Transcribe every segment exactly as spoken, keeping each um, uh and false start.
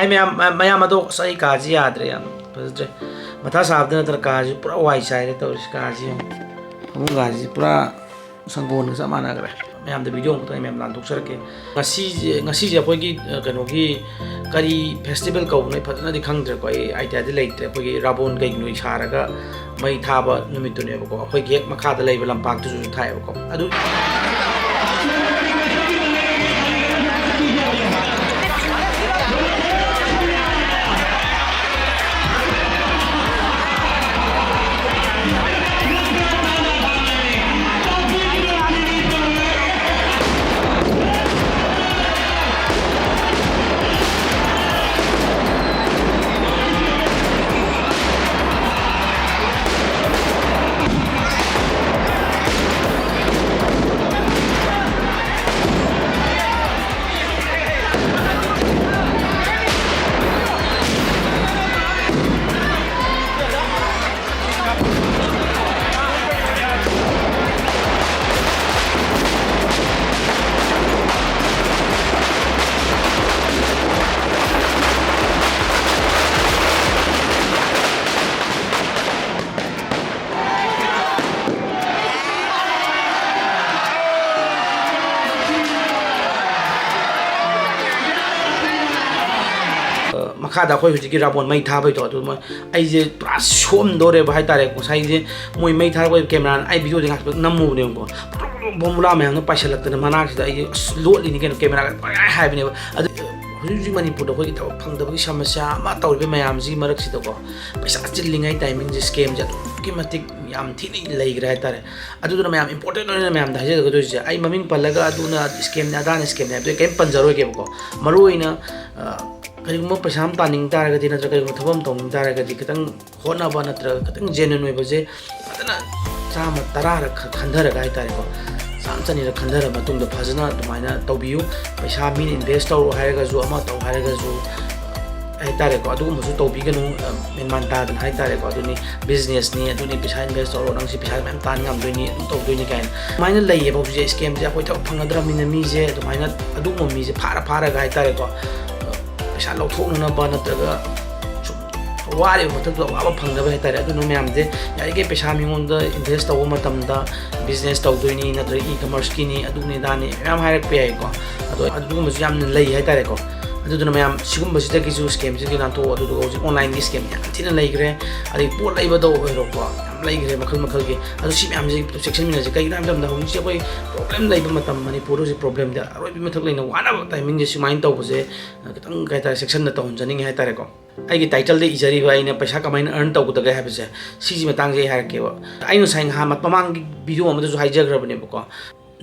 ꯑꯩ ꯃꯌꯥꯝ, ꯃꯌꯥꯝ ꯑꯗꯣ ꯑꯁ ꯑꯩ ꯀꯥꯁꯤ ꯌꯥꯗ꯭ꯔꯦ, ꯌꯥꯝ ꯐꯖꯗ꯭ꯔꯦ꯫ ꯃꯊꯥ ꯁꯥꯕꯗ ꯅꯠꯇꯅ ꯀꯥꯁꯤ ꯄꯨꯔꯥ ꯋꯥꯏ ꯆꯥꯏꯔꯦ ꯇꯧꯔꯤꯁꯤ꯫ ꯀꯥꯁꯤ ꯌꯦꯡꯉꯨ꯫ ꯐꯃꯨꯡ ꯀꯥꯁꯤ ꯄꯨꯔꯥ ꯁꯪꯒꯣꯜꯒ ꯆꯞ ꯃꯥꯟꯅꯈ꯭ꯔꯦ꯫ ꯃꯌꯥꯝꯗ ꯚꯤꯗꯤꯑꯣ ꯑꯃꯈꯛꯇꯪ ꯑꯩ ꯃꯌꯥꯝ ꯂꯥꯟꯊꯣꯛꯆꯔꯛꯀꯦ꯫ ꯉꯁꯤꯁꯦ, ꯉꯁꯤꯁꯦ ꯑꯩꯈꯣꯏꯒꯤ, ꯑ, ꯀꯩꯅꯣꯒꯤ ꯀꯔꯤ ꯐꯦꯁꯇꯤꯚꯦꯜ ꯀꯧꯕꯅꯣ ꯑꯩ ꯐꯖꯅꯗꯤ ꯈꯪꯗ꯭ꯔꯦꯀꯣ꯫ ꯑꯩ ꯑꯥꯏꯗꯤꯌꯥꯗꯤ ꯂꯩꯇ꯭ꯔꯦ꯫ ꯑꯩꯈꯣꯏꯒꯤ ꯔꯥꯕꯣꯟ ꯀꯩ ꯅꯣꯏ ꯁꯥꯔꯒ ꯃꯩ ꯊꯥꯕ ꯅꯨꯃꯤꯠꯇꯨꯅꯦꯕꯀꯣ꯫ ꯑꯩꯈꯣꯏꯒꯤ ꯍꯦꯛ ꯃꯈꯥꯗ ꯂꯩꯕ ꯂꯝꯄꯥꯛꯇꯨꯁꯨ ꯊꯥꯏꯌꯦꯕꯀꯣ꯫ ꯑꯗꯨ ꯃꯈꯥꯗ ꯑꯩꯈꯣꯏ ꯍꯧꯖꯤꯛꯀꯤ ꯔꯥꯕꯣꯟ ꯃꯩ ꯊꯥꯕꯩꯗꯣ, ꯑꯗꯨ ꯃꯣꯏ, ꯑꯩꯁꯦ ꯄꯨꯔꯥ ꯁꯣꯝꯗꯣꯔꯦꯕ ꯍꯥꯏꯇꯥꯔꯦ꯫ ꯉꯁꯥꯏꯁꯦ ꯃꯣꯏ ꯃꯩ ꯊꯥꯔꯛꯄꯩ ꯀꯦꯃꯦꯔꯥꯅ ꯑꯩ ꯚꯤꯗꯤꯑꯣꯗꯤ ꯉꯥꯛꯇ ꯅꯝꯃꯨꯕꯅꯦꯕꯀꯣ꯫ ꯕꯣꯝꯕꯨꯂꯥ ꯃꯌꯥꯝꯗꯣ ꯄꯥꯏꯁꯜꯂꯛꯇꯅ ꯃꯅꯥꯛꯁꯤꯗ ꯑꯩꯁꯦ ꯑꯁ ꯂꯣꯠꯂꯤꯅꯤ ꯀꯩꯅꯣ, ꯀꯦꯃꯦꯔꯥꯒ ꯄꯪꯍꯥꯏ ꯍꯥꯏꯕꯅꯦꯕ꯫ ꯑꯗꯨ ꯍꯧꯖꯤꯛ ꯍꯧꯖꯤꯛ ꯃꯅꯤꯄꯨꯔꯗ ꯑꯩꯈꯣꯏꯒꯤ ꯊꯕꯛ ꯐꯪꯗꯕꯒꯤ ꯁꯃꯁ꯭ꯌꯥ ꯑꯃ ꯇꯧꯔꯤꯕ ꯃꯌꯥꯝꯁꯤꯒꯤ ꯃꯔꯛꯁꯤꯗꯀꯣ, ꯄꯩꯁꯥ ꯆꯤꯜꯂꯤꯉꯩ ꯇꯥꯏꯃꯤꯡꯁꯦ ꯁ꯭ꯀꯦꯝꯁꯦ ꯑꯗꯨꯛꯀꯤ ꯃꯇꯤꯛ ꯌꯥꯝ ꯊꯤꯅ ꯂꯩꯈ꯭ꯔꯦ ꯍꯥꯏꯇꯥꯔꯦ꯫ ꯑꯗꯨꯗꯨꯅ ꯃꯌꯥꯝ ꯏꯝꯄꯣꯔꯇꯦꯟ ꯑꯣꯏꯅ ꯃꯌꯥꯝꯗ ꯍꯥꯏꯖꯒꯗꯣꯏꯁꯦ, ꯑꯩ ꯃꯃꯤꯡ ꯄꯜꯂꯒ ꯑꯗꯨꯅ ꯁ꯭ꯀꯦꯝꯅꯦ ꯑꯗꯥꯅ ꯁ꯭ꯀꯦꯝꯅꯦ ꯍꯥꯏꯕꯗꯣ ꯑꯩ ꯀꯔꯤꯝ ꯄꯟꯖꯔꯣꯏꯒꯦꯕꯀꯣ꯫ ꯃꯔꯨꯑꯣꯏꯅ, ꯑ, ꯀꯔꯤꯒꯨꯝꯕ ꯄꯩꯁꯥ ꯑꯃ ꯇꯥꯅꯤꯡ ꯇꯥꯔꯒꯗꯤ ꯅꯠꯇ꯭ꯔꯒ ꯀꯔꯤꯒꯨꯝꯕ ꯊꯕꯛ ꯑꯃ ꯇꯧꯅꯤꯡ ꯇꯥꯔꯒꯗꯤ ꯈꯤꯇꯪ ꯍꯣꯠꯅꯕ ꯅꯠꯇ꯭ꯔꯒ ꯈꯤꯇꯪ ꯖꯦꯅꯨꯏꯟ ꯑꯣꯏꯕꯁꯦ ꯐꯖꯅ ꯆꯥꯝꯃ ꯇꯔꯥꯔꯛ ꯈ-, ꯈꯟꯊꯔꯒ ꯍꯥꯏꯇꯥꯔꯦꯀꯣ, ꯆꯥꯝꯃ ꯆꯅꯤꯔꯛ ꯈꯟꯊꯔ ꯃꯇꯨꯡꯗ ꯐꯖꯅ ꯑꯗꯨꯃꯥꯏꯅ ꯇꯧꯕꯤꯌꯨ꯫ ꯄꯩꯁꯥ ꯃꯤꯅ ꯏꯟꯚꯦꯁ ꯇꯧꯔꯣ ꯍꯥꯏꯔꯒꯁꯨ ꯑꯃ ꯇꯧ ꯍꯥꯏꯔꯒꯁꯨ ꯍꯥꯏꯇꯥꯔꯦꯀꯣ, ꯑꯗꯨꯒꯨꯝꯕꯁꯨ ꯇꯧꯕꯤꯒꯅꯨ꯫ ꯑ, ꯃꯦꯟꯃꯥꯟ ꯇꯥꯗꯅ ꯍꯥꯏꯇꯥꯔꯦꯀꯣ꯫ ꯑꯗꯨꯅꯤ ꯕꯤꯖꯤꯅꯦꯁꯅꯤ, ꯑꯗꯨꯅꯤ ꯄꯩꯁꯥ ꯏꯟꯚꯦꯁ ꯇꯧꯔꯣ, ꯅꯪ ꯁꯤ ꯄꯩꯁꯥ ꯃꯌꯥꯝ ꯇꯥꯟ ꯉꯝꯗꯣꯏꯅꯤ, ꯑꯗꯨꯝ ꯇꯧꯗꯣꯏꯅꯤ ꯀꯥꯏꯅ ꯑꯗꯨꯃꯥꯏꯅ ꯂꯩꯌꯦꯕ ꯍꯧꯖꯤꯛꯁꯦ꯫ ꯁ꯭ꯀꯦꯝꯁꯦ ꯑꯩꯈꯣꯏ ꯊꯕꯛ ꯐꯪꯅꯗ꯭ꯔꯕꯅꯤꯅ ꯃꯤꯁꯦ ꯑꯗꯨꯃꯥꯏꯅ ꯑꯗꯨꯒꯨꯝꯕ ꯃꯤꯁꯦ ꯐꯥꯔ ꯐꯥꯔꯒ ꯍꯥꯏꯇꯥꯔꯦꯀꯣ, ꯑ, ꯄꯩꯁꯥ ꯂꯧꯊꯣꯛꯅꯅꯕ ꯅꯠꯇ꯭ꯔꯒ ꯁꯨꯝ ꯋꯥꯔꯤꯕ ꯃꯊꯛꯇ ꯑꯋꯥꯕ ꯐꯪꯅꯕ ꯍꯥꯏꯇꯥꯔꯦ꯫ ꯑꯗꯨꯅ ꯃꯌꯥꯝꯁꯦ ꯌꯥꯔꯤꯈꯩ ꯄꯩꯁꯥ ꯃꯤꯉꯣꯟꯗ invest ꯇꯧꯕ ꯃꯇꯝꯗ, business ꯇꯧꯗꯣꯏꯅꯤ ꯅꯠꯇ꯭ꯔꯒ e-commerceꯀꯤꯅꯤ, ꯑꯗꯨꯅꯤ ꯑꯗꯥꯅꯤ ꯃꯌꯥꯝ ꯍꯥꯏꯔꯛꯄ ꯌꯥꯏꯀꯣ꯫ ꯑꯗꯣ ꯑꯗꯨꯒꯨꯝꯕꯁꯨ ꯌꯥꯝꯅ ꯂꯩ ꯍꯥꯏꯇꯥꯔꯦꯀꯣ꯫ ꯑꯗꯨꯗꯨꯅ ꯃꯌꯥꯝ ꯁꯤꯒꯨꯝꯕꯁꯤꯗꯒꯤꯁꯨ scamꯁꯤꯗꯒꯤ ꯅꯥꯟꯊꯣꯛꯑꯣ꯫ ꯑꯗꯨꯗꯨꯒ ꯍꯧꯖꯤꯛ onlineꯒꯤ scam ꯌꯥꯝ ꯊꯤꯅ ꯂꯩꯈ꯭ꯔꯦ꯫ ꯑꯗꯩ ꯄꯣꯠ ꯂꯩꯕꯗ ꯑꯣꯏꯔꯣꯀꯣ, ꯌꯥꯝ ꯂꯩꯈ꯭ꯔꯦ ꯃꯈꯜ ꯃꯈꯜꯒꯤ꯫ ꯑꯗꯣ ꯁꯤ ꯃꯌꯥꯝꯁꯦ ꯆꯦꯛꯁꯤꯟꯃꯤꯟꯅꯁꯦ꯫ ꯀꯩꯒꯤꯅꯣ ꯍꯥꯏꯕ ꯃꯇꯝꯗ ꯍꯧꯖꯤꯛꯁꯦ ꯑꯩꯈꯣꯏ problem ꯂꯩꯕ ꯃꯇꯝ, ꯃꯅꯤꯄꯨꯔꯗ ꯍꯧꯖꯤꯛ problemꯗ ꯑꯔꯣꯏꯕ ꯃꯊꯛ ꯂꯩꯅ ꯋꯥꯅꯕ timingꯁꯦ ꯁꯨꯃꯥꯏꯅ ꯇꯧꯕꯁꯦ ꯈꯤꯇꯪ ꯀꯩ ꯍꯥꯏꯇꯥꯔꯦ, ꯆꯦꯛꯁꯤꯟꯅ ꯇꯧꯍꯟꯖꯅꯤꯡꯉꯤ ꯍꯥꯏꯇꯥꯔꯦꯀꯣ꯫ ꯑꯩꯒꯤ titleꯗ ꯏꯖꯔꯤꯕ ꯑꯩꯅ ꯄꯩꯁꯥ ꯀꯃꯥꯏꯅ earn ꯇꯧꯒꯗꯒꯦ ꯍꯥꯏꯕꯁꯦ, ꯁꯤꯒꯤ ꯃꯇꯥꯡꯁꯦ ꯑꯩ ꯍꯥꯏꯔꯛꯀꯦꯕ꯫ ꯑꯩ ꯉꯁꯥꯏ ꯉꯍꯥꯟ ꯃꯃꯥꯡꯒꯤ video ꯑꯃꯗꯁꯨ ꯍꯥꯏꯖꯈ꯭ꯔꯕꯅꯦꯕꯀꯣ꯫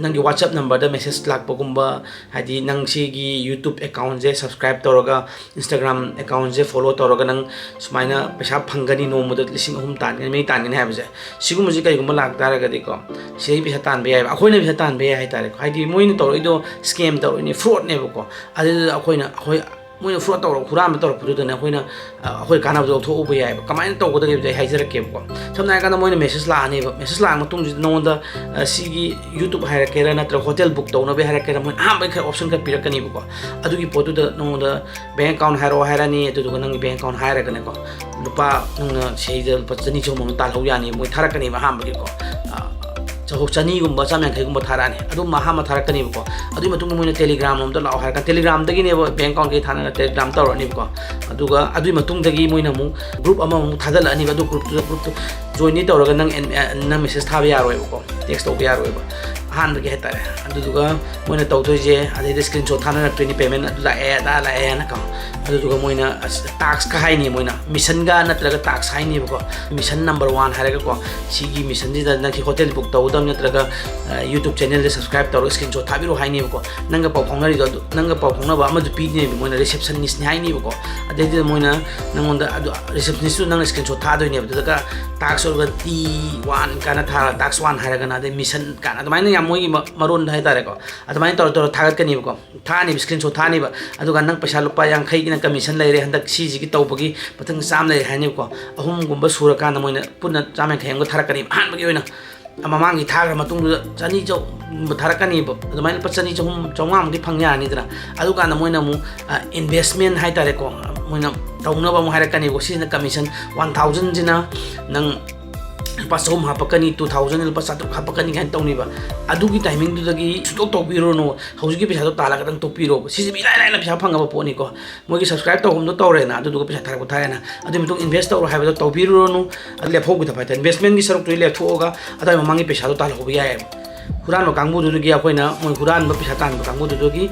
ꯅꯪꯒꯤ WhatsApp numberꯗ message ꯂꯥꯛꯄꯒꯨꯝꯕ, ꯍꯥꯏꯗꯤ ꯅꯪ ꯁꯤꯒꯤ YouTube accountꯁꯦ subscribe ꯇꯧꯔꯒ, Instagram accountꯁꯦ follow ꯇꯧꯔꯒ ꯅꯪ ꯁꯨꯃꯥꯏꯅ ꯄꯩꯁꯥ ꯐꯪꯒꯅꯤ, ꯅꯣꯡꯃꯗ ꯂꯤꯁꯤꯡ ꯑꯍꯨꯝ ꯇꯥꯟꯒꯅꯤ, ꯃꯔꯤ ꯇꯥꯟꯒꯅꯤ ꯍꯥꯏꯕꯁꯦ, ꯁꯤꯒꯨꯝꯕꯁꯦ ꯀꯩꯒꯨꯝꯕ ꯂꯥꯛꯇꯥꯔꯒꯗꯤꯀꯣ, ꯁꯤꯗꯒꯤ ꯄꯩꯁꯥ ꯇꯥꯟꯕ ꯌꯥꯏꯑꯕ, ꯑꯩꯈꯣꯏꯅ ꯄꯩꯁꯥ ꯇꯥꯟꯕ ꯌꯥꯏ ꯍꯥꯏꯇꯥꯔꯦꯀꯣ꯫ ꯍꯥꯏꯗꯤ ꯃꯣꯏꯅ ꯇꯧꯔꯛꯏꯗꯣ scam ꯇꯧꯔꯛꯏꯅꯤ, fraudꯅꯦꯕꯀꯣ꯫ ꯑꯗꯨꯗꯨꯗ ꯑꯩꯈꯣꯏꯅ, ꯑꯩꯈꯣꯏ ꯃꯣꯏꯅ fraud ꯇꯧꯔꯛ, ꯍꯨꯔꯥꯟꯕ ꯇꯧꯔꯛꯄꯗꯨꯗꯅꯦ ꯑꯩꯈꯣꯏꯅ, ꯑ, ꯑꯩꯈꯣꯏ ꯀꯥꯟꯅꯕꯗꯣ ꯂꯧꯊꯣꯛꯍꯧꯕ ꯌꯥꯏꯑꯕ꯫ ꯀꯃꯥꯏꯅ ꯇꯧꯒꯗꯒꯦ ꯍꯥꯏꯕꯗꯣ ꯑꯩ ꯍꯥꯏꯖꯔꯛꯀꯦꯕꯀꯣ꯫ ꯁꯝꯅ ꯍꯥꯏꯔꯀꯥꯟꯗ ꯃꯣꯏꯅ message ꯂꯥꯛꯑꯅꯦꯕ꯫ Message ꯂꯥꯛꯑ ꯃꯇꯨꯡꯁꯤꯗ ꯅꯉꯣꯟꯗ, ꯑ, ꯁꯤꯒꯤ YouTube ꯍꯥꯏꯔꯛꯀꯦꯔꯥ ꯅꯠꯇ꯭ꯔꯒ hotel book ꯇꯧꯅꯕ ꯍꯥꯏꯔꯛꯀꯦꯔꯥ, ꯃꯣꯏꯅ ꯑꯍꯥꯟꯕꯒꯤ ꯈꯔ option ꯈꯔ ꯄꯤꯔꯛꯀꯅꯤꯕꯀꯣ꯫ ꯑꯗꯨꯒꯤ ꯄꯣꯠꯇꯨꯗ ꯅꯉꯣꯟꯗ bank account ꯍꯥꯏꯔꯛꯑꯣ ꯍꯥꯏꯔꯛꯑꯅꯤ꯫ ꯑꯗꯨꯗꯨꯒ ꯅꯪꯒꯤ bank account ꯍꯥꯏꯔꯒꯅꯦꯀꯣ, ꯂꯨꯄꯥ, ꯅꯪꯅ ꯁꯤꯗ ꯂꯨꯄꯥ ꯆꯅꯤ ꯆꯍꯨꯝ ꯑꯃ ꯇꯥꯜꯍꯧ ꯌꯥꯅꯤ, ꯃꯣꯏ ꯊꯥꯔꯛꯀꯅꯦꯕ ꯑꯍꯥꯟꯕꯒꯤꯀꯣ꯫ ꯑ, ꯆꯍꯨꯝ, ꯆꯅꯤꯒꯨꯝꯕ, ꯆꯥꯝ ꯌꯥꯡꯈꯩꯒꯨꯝꯕ ꯊꯥꯔꯛꯑꯅꯤ꯫ ꯑꯗꯨꯝ ꯑꯍꯥꯟꯕ ꯊꯥꯔꯛꯀꯅꯦꯕꯀꯣ꯫ ꯑꯗꯨꯒꯤ ꯃꯇꯨꯡꯗ ꯃꯣꯏꯅ Telegram ꯂꯣꯝꯗ ꯂꯥꯛꯑꯣ ꯍꯥꯏꯔꯒ, Telegramꯗꯒꯤꯅꯦꯕ bank accountꯀꯤ ꯊꯥꯅꯔꯒ Telegram ꯇꯧꯔꯛꯑꯅꯤꯕꯀꯣ꯫ ꯑꯗꯨꯒ ꯑꯗꯨꯒꯤ ꯃꯇꯨꯡꯗꯒꯤ ꯃꯣꯏꯅ ꯑꯃꯨꯛ group ꯑꯃꯃꯨꯛ ꯊꯥꯗꯠꯂꯛꯑꯅꯤꯕ꯫ ꯑꯗꯨ groupꯇꯨꯗ, groupꯇꯨ joinꯗꯤ ꯇꯧꯔꯒ ꯅꯪ ꯑꯦꯟ-, ꯑꯦ, ꯅꯪ message ꯊꯥꯕ ꯌꯥꯔꯣꯏꯕꯀꯣ, text ꯇꯧꯕ ꯌꯥꯔꯣꯏꯕ ꯑꯍꯥꯟꯕꯒꯤ ꯍꯥꯏꯇꯥꯔꯦ꯫ ꯑꯗꯨꯗꯨꯒ ꯃꯣꯏꯅ ꯇꯧꯗꯣꯏꯁꯦ, ꯑꯗꯩꯗ screenshot ꯊꯥꯅꯔꯛꯇꯣꯏꯅꯤ, payment ꯑꯗꯨ ꯂꯥꯛꯑꯦ, ꯑꯗꯥ ꯂꯥꯛꯑꯦꯅꯀꯣ꯫ ꯑꯗꯨꯗꯨꯒ ꯃꯣꯏꯅ ꯑꯁ, taskꯀ ꯍꯥꯏꯅꯤ, ꯃꯣꯏꯅ missionꯒ ꯅꯠꯇ꯭ꯔꯒ task ꯍꯥꯏꯅꯤꯕꯀꯣ꯫ Mission number one ꯍꯥꯏꯔꯒꯀꯣ, ꯁꯤꯒꯤ missionꯁꯤꯗ ꯅꯪꯒꯤ hotel book ꯇꯧꯒꯗꯕ ꯅꯠꯇ꯭ꯔꯒ, ꯑ, YouTube channelꯗ subscribe ꯇꯧꯔꯒ screenshot ꯊꯥꯕꯤꯔꯛꯑꯣ ꯍꯥꯏꯅꯦꯕꯀꯣ꯫ ꯅꯪꯒ ꯄꯥꯎ ꯐꯥꯎꯅꯔꯤꯗꯣ ꯑꯗꯨ, ꯅꯪꯒ ꯄꯥꯎ ꯐꯥꯎꯅꯕ ꯑꯃꯁꯨ ꯄꯤꯗꯣꯏꯅꯦꯕ, ꯃꯣꯏꯅ receptionistꯅꯤ ꯍꯥꯏꯅꯦꯕꯀꯣ꯫ ꯑꯗꯩꯗꯨꯗ ꯃꯣꯏꯅ ꯅꯪꯉꯣꯟꯗ ꯑꯗꯨ receptionistꯇꯨ ꯅꯪꯅ screenshot ꯊꯥꯗꯣꯏꯅꯦꯕ꯫ ꯑꯗꯨꯗꯒ task ꯑꯣꯏꯔꯒ T one ꯀꯥꯏꯅ ꯊꯥꯔꯒ, task one ꯍꯥꯏꯔꯒꯅ, ꯑꯗꯩ mission ꯀꯥꯏꯅ ꯑꯗꯨꯃꯥꯏꯅ ꯌꯥꯝ ꯃꯣꯏꯒꯤ ꯃ-, ꯃꯔꯣꯟꯗ ꯍꯥꯏꯇꯥꯔꯦꯀꯣ, ꯑꯗꯨꯃꯥꯏꯅ ꯇꯧꯔ ꯇꯧꯔ ꯊꯥꯒꯠꯀꯅꯦꯕꯀꯣ꯫ ꯊꯥꯅꯤꯕ, screenshot ꯊꯥꯅꯤꯕ꯫ ꯑꯗꯨꯒ ꯅꯪ ꯄꯩꯁꯥ ꯂꯨꯄꯥ ꯌꯥꯡꯈꯩꯒꯤꯅ commission ꯂꯩꯔꯦ, ꯍꯟꯗꯛ ꯁꯤꯁꯤꯒꯤ ꯇꯧꯕꯒꯤ ꯃꯊꯪ ꯆꯥꯝꯃ ꯂꯩꯔꯦ ꯍꯥꯏꯅꯦꯕꯀꯣ꯫ ꯑꯍꯨꯝꯒꯨꯝꯕ ꯁꯨꯔꯀꯥꯟꯗ ꯃꯣꯏꯅ ꯄꯨꯟꯅ ꯆꯥꯝ ꯌꯥꯡꯈꯩ ꯑꯃꯒ ꯊꯥꯔꯛꯀꯅꯦꯕ ꯑꯍꯥꯟꯕꯒꯤ ꯑꯣꯏꯅ꯫ ꯃꯃꯥꯡꯒꯤ ꯊꯥꯈ꯭ꯔ ꯃꯇꯨꯡꯗꯨꯗ ꯆꯅꯤ ꯆꯍꯨꯝꯒꯨꯝꯕ ꯊꯥꯔꯛꯀꯅꯤꯕ꯫ ꯑꯗꯨꯃꯥꯏꯅ ꯂꯨꯄꯥ ꯆꯅꯤ, ꯆꯍꯨꯝ, ꯆꯥꯝꯃꯉꯥꯃꯨꯛꯇꯤ ꯐꯪ ꯌꯥꯔꯅꯤꯗꯅ꯫ ꯑꯗꯨꯀꯥꯟꯗ ꯃꯣꯏꯅ ꯑꯃꯨꯛ, ꯑ, investment ꯍꯥꯏꯇꯥꯔꯦꯀꯣ, ꯃꯣꯏꯅ ꯇꯧꯅꯕ ꯑꯃꯨꯛ ꯍꯥꯏꯔꯛꯀꯅꯤꯀꯣ꯫ ꯁꯤꯁꯤꯅ commission one thousandꯁꯤꯅ ꯅꯪ ꯂꯨꯄꯥ ꯆꯍꯨꯝ ꯍꯥꯞꯄꯛꯀꯅꯤ, two thousand ꯂꯨꯄꯥ ꯆꯥꯇ꯭ꯔꯨꯛ ꯍꯥꯞꯄꯛꯀꯅꯤ ꯀꯥꯏꯅ ꯇꯧꯅꯤꯕ꯫ ꯑꯗꯨꯒꯤ timingꯗꯨꯗꯒꯤ ꯁꯨꯡꯇꯧ ꯇꯧꯕꯤꯔꯨꯔꯅꯨ꯫ ꯍꯧꯖꯤꯛꯀꯤ ꯄꯩꯁꯥꯗꯣ ꯇꯥꯜꯂꯒꯗꯪ ꯇꯣꯛꯄꯤꯔꯣꯕ꯫ ꯁꯤꯁꯦ ꯃꯤ ꯏꯔꯥꯏ ꯂꯥꯏꯅ ꯄꯩꯁꯥ ꯐꯪꯉꯕ ꯄꯣꯠꯅꯤꯀꯣ꯫ ꯃꯣꯏꯒꯤ subscribe ꯇꯧꯐꯝꯗꯣ ꯇꯧꯔꯦꯅ, ꯑꯗꯨꯗꯨꯒ ꯄꯩꯁꯥ ꯊꯥꯔꯛꯄ ꯊꯥꯔꯦꯅ, ꯑꯗꯨꯒꯤ ꯃꯇꯨꯡ invest ꯇꯧꯔꯣ ꯍꯥꯏꯕꯗꯣ ꯇꯧꯕꯤꯔꯨꯔꯅꯨ꯫ ꯑꯗꯨ ꯂꯦꯞꯍꯧꯒꯗꯕ ꯍꯥꯏꯇꯥꯔꯦ꯫ Investmentꯀꯤ ꯁꯔꯨꯛꯇꯨꯗꯤ ꯂꯦꯞꯊꯣꯛꯑꯒ ꯑꯗꯨꯋꯥꯏ ꯃꯃꯥꯡꯒꯤ ꯄꯩꯁꯥꯗꯣ ꯇꯥꯜꯍꯧꯕ ꯌꯥꯏꯑꯕ꯫ ꯍꯨꯔꯥꯟꯕ ꯀꯥꯡꯕꯨꯗꯨꯗꯒꯤ ꯑꯩꯈꯣꯏꯅ, ꯃꯣꯏ ꯍꯨꯔꯥꯟꯕ ꯄꯩꯁꯥ ꯇꯥꯟꯕ ꯀꯥꯡꯕꯨꯗꯨꯗꯒꯤ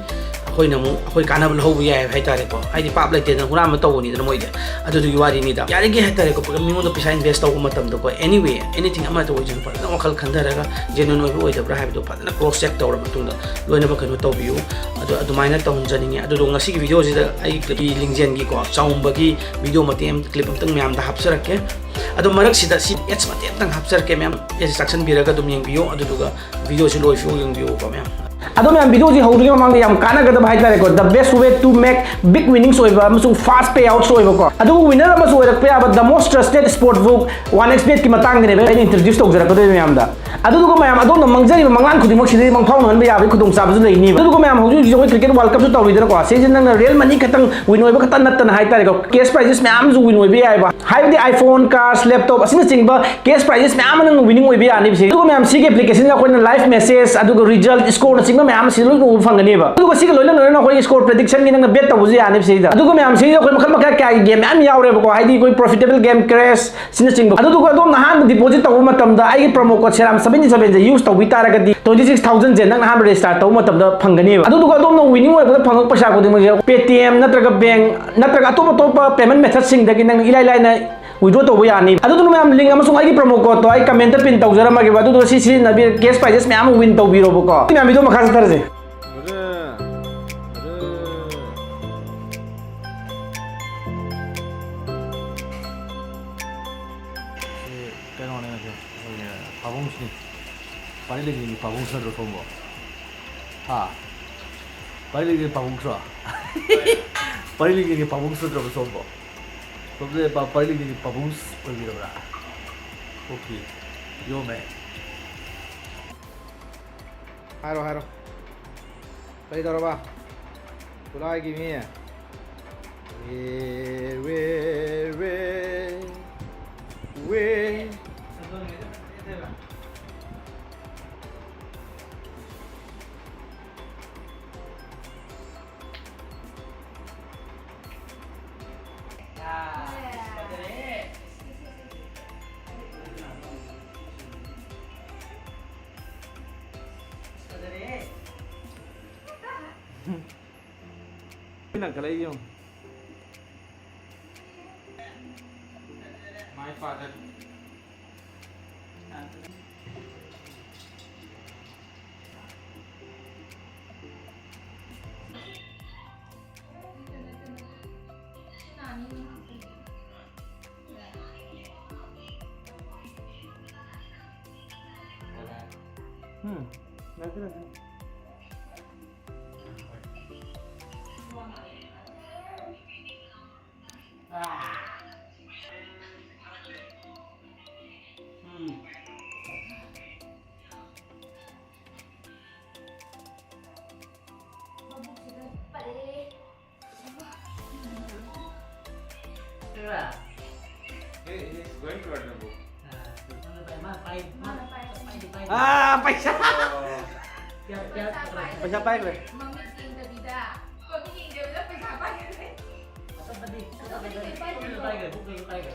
ꯑꯩꯈꯣꯏꯅ ꯑꯃꯨꯛ ꯑꯩꯈꯣꯏ ꯀꯥꯟꯅꯕ ꯂꯧꯍꯧꯕ ꯌꯥꯏꯑꯕ ꯍꯥꯏꯇꯥꯔꯦꯀꯣ꯫ ꯍꯥꯏꯗꯤ ꯄꯥꯞ ꯂꯩꯇꯦꯗꯅ, ꯍꯨꯔꯥꯟꯕ ꯇꯧꯕꯅꯤꯗꯅ ꯃꯣꯏꯗꯤ꯫ ꯑꯗꯨꯗꯨꯒꯤ ꯋꯥꯔꯤꯅꯤꯗ꯫ ꯌꯥꯔꯤꯒꯩ ꯍꯥꯏꯇꯥꯔꯦꯀꯣ, ꯃꯤꯉꯣꯟꯗ ꯄꯩꯁꯥ invest ꯇꯧꯕ ꯃꯇꯝꯗꯀꯣ, anyway, anything ꯑꯃ ꯇꯧꯕꯁꯤꯅ ꯐꯖꯅ ꯋꯥꯈꯜ ꯈꯟꯊꯔꯒ genuine ꯑꯣꯏꯕ ꯑꯣꯏꯗꯕ꯭ꯔꯥ ꯍꯥꯏꯕꯗꯣ ꯐꯖꯅ cross check ꯇꯧꯔ ꯃꯇꯨꯡꯗ ꯂꯣꯏꯅꯃꯛ ꯀꯩꯅꯣ ꯇꯧꯕꯤꯌꯨ꯫ ꯑꯗꯣ ꯑꯗꯨꯃꯥꯏꯅ ꯇꯧꯍꯟꯖꯅꯤꯡꯉꯤ꯫ ꯑꯗꯨꯗꯣ ꯉꯁꯤꯒꯤ videoꯁꯤꯗ ꯑꯩ ꯂꯤꯡꯖꯦꯜꯒꯤꯀꯣ, ꯆꯥꯎꯝꯕꯒꯤ video ꯃꯇꯦꯛ ꯑꯃ, clip ꯑꯃꯇꯪ ꯃꯌꯥꯝꯗ ꯍꯥꯞꯆꯔꯛꯀꯦ꯫ ꯑꯗꯣ ꯃꯔꯛꯁꯤꯗ ꯁꯤ ads ꯃꯇꯦꯛ ꯑꯃꯇꯪ ꯍꯥꯞꯆꯔꯛꯀꯦ ꯃꯌꯥꯝ, ads ꯆꯥꯛꯁꯟꯕꯤꯔꯒ ꯑꯗꯨꯝ ꯌꯦꯡꯕꯤꯌꯨ꯫ ꯑꯗꯨꯗꯨꯒ videoꯁꯤ ꯂꯣꯏꯐꯥꯎ ꯌꯦꯡꯕꯤꯌꯨꯀꯣ ꯃꯌꯥꯝ꯫ ꯑꯗꯣ ꯃꯌꯥꯝ, videoꯁꯤ ꯍꯧꯗ꯭ꯔꯤꯉꯩ ꯃꯃꯥꯡꯗ ꯌꯥꯝ ꯀꯥꯟꯅꯒꯗꯕ ꯍꯥꯏꯇꯥꯔꯦꯀꯣ, the best way to make big winnings ꯑꯣꯏꯕ ꯑꯃꯁꯨꯡ fast payouts ꯑꯣꯏꯕꯀꯣ꯫ ꯑꯗꯨꯒ winner ꯑꯃꯁꯨ ꯑꯣꯏꯔꯛꯄ ꯌꯥꯕ the most trusted sports book one X betꯀꯤ ꯃꯇꯥꯡꯗꯅꯦꯕ ꯑꯩꯅ introduce ꯇꯧꯖꯔꯛꯀꯗꯣꯏꯕ ꯃꯌꯥꯝꯗ꯫ ꯑꯗꯨꯗꯨꯒ ꯃꯌꯥꯝ, ꯑꯗꯣꯝꯅ ꯃꯥꯡꯖꯔꯤꯕ ꯃꯪꯂꯥꯟ ꯈꯨꯗꯤꯡꯃꯛꯁꯤꯗꯤ ꯃꯪꯐꯥꯎꯅꯍꯟꯕ ꯌꯥꯕꯒꯤ ꯈꯨꯗꯣꯡꯆꯥꯕꯁꯨ ꯂꯩꯅꯤꯕ꯫ ꯑꯗꯨꯗꯨꯒ ꯃꯌꯥꯝ, ꯍꯧꯖꯤꯛ ꯍꯧꯖꯤꯛ ꯑꯩꯈꯣꯏ cricket World Cupꯁꯨ ꯇꯧꯔꯤꯗꯅꯀꯣ, ꯁꯤꯁꯦ ꯅꯪꯅ real money ꯈꯛꯇꯪ win ꯑꯣꯏꯕ ꯈꯛꯇ ꯅꯠꯇꯅ ꯍꯥꯏꯇꯥꯔꯦꯀꯣ, cash prizes ꯃꯌꯥꯝꯁꯨ win ꯑꯣꯏꯕ ꯌꯥꯏꯕ꯫ ꯍꯥꯏꯕꯗꯤ iPhone, cars, laptop ꯑꯁꯤꯅꯆꯤꯡꯕ cash prizes ꯃꯌꯥꯝ ꯑꯃ ꯅꯪ winning ꯑꯣꯏꯕ ꯌꯥꯅꯤꯕ ꯁꯤ꯫ ꯑꯗꯨꯒ ꯃꯌꯥꯝ, ꯁꯤꯒꯤ applicationꯁꯤꯗ ꯑꯩꯈꯣꯏꯅ live message, ꯑꯗꯨꯒ result, scoreꯅꯆꯤꯡꯕ ꯃꯌꯥꯝ ꯑꯁꯤ ꯂꯣꯏꯅ ꯎꯕ ꯐꯪꯒꯅꯦꯕ꯫ ꯑꯗꯨꯒ ꯁꯤꯒ ꯂꯣꯏꯅ ꯂꯣꯏꯅꯅ ꯑꯩꯈꯣꯏꯒꯤ score predictionꯒꯤ ꯅꯪꯅ bet ꯇꯧꯕꯁꯨ ꯌꯥꯅꯤꯕ ꯁꯤꯗ꯫ ꯑꯗꯨꯒ ꯃꯌꯥꯝ, ꯁꯤꯗ ꯑꯩꯈꯣꯏ ꯃꯈꯜ ꯃꯈꯜ ꯀꯌꯥꯒꯤ game ꯃꯌꯥꯝ ꯌꯥꯎꯔꯦꯕꯀꯣ, ꯍꯥꯏꯗꯤ ꯑꯩꯈꯣꯏ profitable game, cash ꯑꯁꯤꯅꯆꯤꯡꯕ꯫ ꯑꯗꯨꯗꯨꯒ ꯑꯗꯣꯝꯅ ꯑꯍꯥꯟꯕ deposit ꯇꯧꯕ ꯃꯇꯝꯗ ꯑꯩꯒꯤ promo code seram seventy sevenꯁꯦ use ꯇꯧꯕꯤ ꯇꯥꯔꯒꯗꯤ twenty six thousandꯁꯦ ꯅꯪꯅ ꯑꯍꯥꯟꯕ register ꯇꯧꯕ ꯃꯇꯝꯗ ꯐꯪꯒꯅꯦꯕ꯫ ꯑꯗꯨꯗꯨꯒ ꯑꯗꯣꯝꯅ winning ꯑꯣꯏꯔꯛꯄꯗ ꯐꯪꯉꯛꯄ ꯄꯩꯁꯥ ꯈꯨꯗꯤꯡꯃꯛꯁꯦ Paytm ꯅꯠꯇ꯭ꯔꯒ bank ꯅꯠꯇ꯭ꯔꯒ ꯑꯇꯣꯞ ꯑꯇꯣꯞꯄ payment methodꯁꯤꯡꯗꯒꯤ ꯅꯪꯅ ꯏꯂꯥꯏ ꯂꯥꯏꯅ withdraw ꯇꯧꯕ ꯌꯥꯅꯤ꯫ ꯑꯗꯨꯗꯨꯅ ꯃꯌꯥꯝ, link ꯑꯃꯁꯨꯡ ꯑꯩꯒꯤ promo codeꯇꯣ ꯑꯩ commentꯇ pin ꯇꯧꯖꯔꯝꯃꯒꯦꯕ꯫ ꯑꯗꯨꯗꯨꯒ ꯁꯤ ꯁꯤꯖꯤꯟꯅꯕꯤꯔ cash prizes ꯃꯌꯥꯝ ꯑꯃ win ꯇꯧꯕꯤꯔꯣꯕꯀꯣ꯫ ꯃꯌꯥꯝ video ꯃꯈꯥ ꯆꯠꯊꯔꯁꯦ꯫ ꯁꯤ ꯀꯩꯅꯣꯅꯦ, ꯉꯁꯤ ꯑꯩꯈꯣꯏꯒꯤ ꯄꯥꯕꯨꯡꯁꯤꯅꯤ꯫ ꯄꯥꯔꯤ ꯂꯩꯒꯤꯅꯤ ꯄꯥꯕꯨꯡꯁꯨ ꯅꯠꯇ꯭ꯔꯣ ꯁꯣꯝꯕꯣ? ꯍꯥ? ꯄꯥꯔꯤ ꯂꯩꯒꯤꯅꯤ ꯄꯥꯕꯨꯡꯁꯨ? ꯄꯥꯔꯤ ꯂꯩꯒꯤꯅꯤ ꯄꯥꯕꯨꯡꯁꯨ ꯅꯠꯇ꯭ꯔꯕ ꯁꯣꯝꯕꯣ? ꯁꯣꯝꯁꯦ ꯄꯥ-, ꯄꯥꯔꯤ ꯂꯩꯒꯤꯅꯤ ꯄꯥꯕꯨꯡꯁ ꯑꯣꯏꯕꯤꯔꯕ꯭ꯔꯥ? Okay, ꯌꯣꯝꯃꯦ꯫ ꯍꯥꯏꯔꯣ, ꯍꯥꯏꯔꯣ꯫ ꯀꯔꯤ ꯇꯧꯔꯕ? ꯈꯨꯠꯂꯥꯏꯒꯤ ꯃꯤ꯫ ꯋꯦ, ꯋꯦ, ꯋꯦ, ꯋꯦ꯫ ꯐꯖꯔꯦ꯫ ꯅꯪ ꯈꯜꯂꯛꯏ ꯌꯦꯡꯉꯨ꯫ My father. ꯎꯝ, ꯅꯠꯇꯦ, ꯅꯠꯇꯦ꯫ Hey, he's going to write the book. ꯑꯥ, ꯄꯩꯁꯥ꯫ ꯄꯩꯁꯥ ꯄꯥꯏꯈ꯭ꯔꯦ꯫ ꯃꯃꯤꯠ ꯌꯦꯡꯗꯕꯤꯗ꯫ ꯃꯃꯤꯠ ꯌꯦꯡꯗꯕꯤꯗ ꯄꯩꯁꯥ ꯄꯥꯏꯈ꯭ꯔꯦ꯫ ꯑꯇꯣꯞꯄꯗꯤ, ꯑꯇꯣꯞꯄꯗꯤ ꯀꯩ ꯄꯥꯏꯗꯣꯏꯅꯣ? ꯄꯨꯛꯇꯁꯨ ꯄꯥꯏꯈ꯭ꯔꯦ, ꯄꯨꯛꯇꯁꯨ ꯄꯥꯏꯈ꯭ꯔꯦ꯫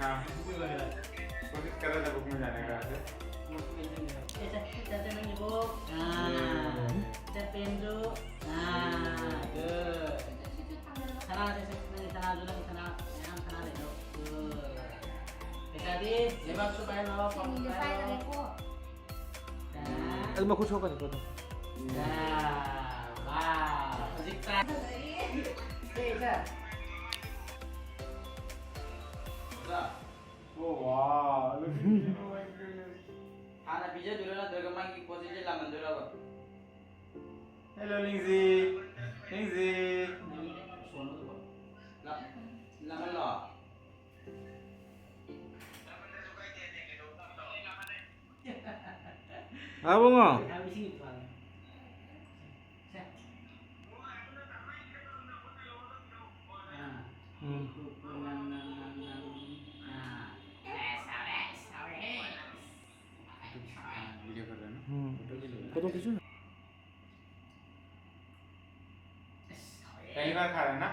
ꯑꯥ꯫ ꯍꯧꯖꯤꯛ ꯀꯗꯥꯏꯗ ꯕꯨꯛ ꯃꯌꯥꯝ ꯂꯩꯕ꯭ꯔꯥ? ꯑꯦ, ꯆꯠ-, ꯆꯠ-, ꯆꯠ-, ꯅꯪꯒꯤ ꯕꯨꯛ꯫ ꯑꯥ꯫ ꯎꯝ꯫ ꯆꯠ ꯄꯦꯟꯁꯨ꯫ ꯑꯥ, good꯫ ꯁꯅꯥꯁꯦ, ꯁꯦ, ꯅꯪꯒꯤ ꯁꯅꯥꯁꯨ, ꯅꯪꯒꯤ ꯁꯅꯥ, ꯃꯌꯥꯝ ꯁꯅꯥ ꯂꯩꯗꯣ꯫ Good꯫ ꯄꯩꯁꯥꯗꯤ ꯂꯩꯕꯥꯛꯁꯨ ꯄꯥꯏꯔꯣ, ꯄꯥꯏꯈ꯭ꯔꯦꯀꯣ꯫ ꯑꯗꯨ ꯃꯈꯨꯠ ꯁꯣꯛꯀꯅꯤꯀꯣ ꯑꯗꯨꯝ꯫ ꯌꯥ, ꯋꯥ, ꯍꯧꯖꯤꯛꯇ꯫ ꯁꯦ, ꯁꯦ꯫ ꯑꯣꯖꯥ꯫ ꯑꯣ, ꯋꯥ꯫ ꯍꯥꯟꯅ ꯄꯤꯖꯗꯣꯏꯔꯣ ꯅꯠꯇ꯭ꯔꯒ ꯃꯥꯒꯤ ꯄꯣꯠ ꯆꯩꯁꯦ ꯂꯥꯝꯍꯟꯗꯣꯏꯔꯕ? Hello, ꯂꯤꯡꯖꯤ꯫ ꯂꯤꯡꯖꯤ꯫ ꯂꯥꯝ-, ꯂꯥꯝꯍꯜꯂꯣ꯫ ꯑꯕꯨꯡꯉꯣ꯫ वीडियो कर रहे हैं ना? फोटो खींचो ना। पहली बार खा रहा है ना?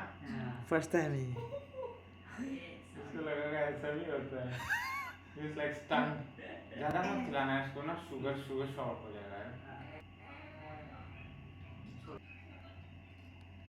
फर्स्ट टाइम ही। इसको लगेगा ऐसा भी होता है। It's like stunned. ज्यादा मत खिलाना है इसको ना, शुगर शुगर शॉर्ट हो जाएगा यार।